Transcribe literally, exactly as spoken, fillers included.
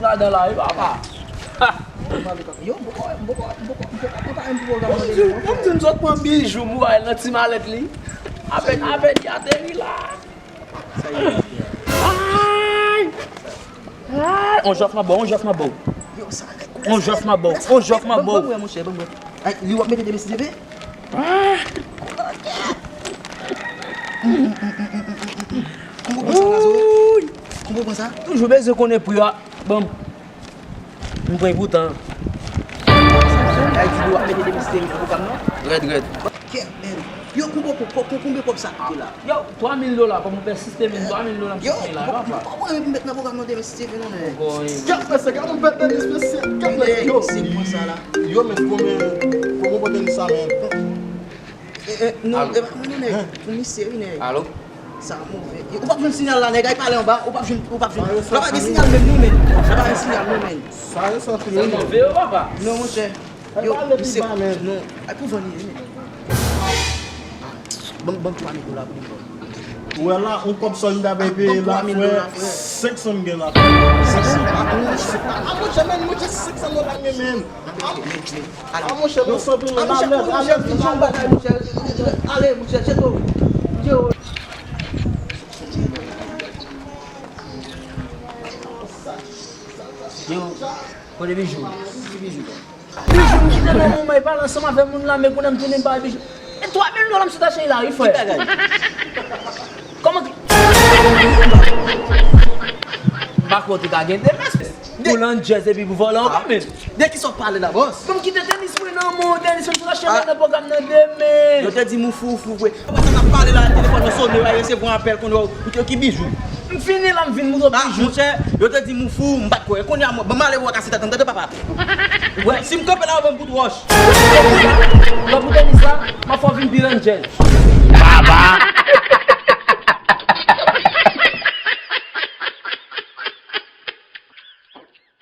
Ladan la wi papa. Yo, m poko, m poko, m poko, m poko prepare m pou pwogram nan demen. Bon, di m sot pran Bijou, m wè l nan ti malèt li. Apèn, apèn li ateri la. Ay! Ay! On jòf mwen ba w, on jòf mwen ba w. Yo, sa. On jòf mwen ba w, on jòf mwen ba w. Ban m wè, monchè, ban m wè. Ay, li w ap mete demen si Dye vle? Ah! Kòman w pran sa, Lazo? Kòman w pran sa? Toujou bezwen konnen pri a. Bon. M pran pou tan. Sa di w ap mete demen si Dye vle nan pwogram nan? Rèd, rèd. Kè, men. Yo, konbyen kòb, konbyen kòb sa koute la? Yo, twa mil dola, kòm ou pèsiste, men twa mil dola m sot peye la, papa. Yo, kòman m met nan pwogram nan demen si Dye vle non, men? Kèt mesye, gade yon bèl tenis mesye, kèt mesye. Yo, se bon sa la. Yo, men konbyen, konbyen w pote li sa, men? E, e, non, e pa mwen non, nèg. Pou misye, wi, nèg. Alo? Sa move. Ou p ap jwenn siyal la, nèg. Ay pale anba. Ou p ap jwenn, ou p ap jwenn. La pa gen siyal menm non, men. La pa gen siyal non, men. Sa yo santi. Sa move, yo, papa. Non, monchè. Yo, misye, non. Ay pou vann li ye, men. Ban m, ban m twa mil dola pou li, bro. Ou wè la, yon kòb sòlda bay peye la, frè. Senk san m gen la, frè. Senk san. Ah, monchè, men, monchè, senk san dola m gen, men. Ah, monchè, non, santi m malèz, alèz, m malèz. Ale, monchè, cheto. Yo, kote Bijou? Ki Bijou? Bijou m kite nan moman, e pale ansanm avè moun la, men kounye a m tounen m pa wè Bijou. E twa mil dola m sot achte la, wi, frè. Ki bagay? Kòman ki. M pa kwè w te ka gen demen. Pou landjèz epi pou vòlè ankò, men. De ki sa w ap pale la, bòs? Bon, m kite tenis mwen nan men w, tenis mwen sot achte mwen nan pwogram nan demen. Yo te di m ou fou, ou fou vre. Apre sa n ap pale la, telefòn nan sone, w resevwa apèl, kounye a w, ki Bijou? M fini la, m vin moutre w Bijou. Monchè, yo te di m ou fou, m pa t kwè. Kounye a, mwen, ban m ale wè kase tèt, tande papa. Wè, si m kanpe la, w ban m kout wòch. Lè pou tenis la, m ap fè w vin pi landjèz. Baba!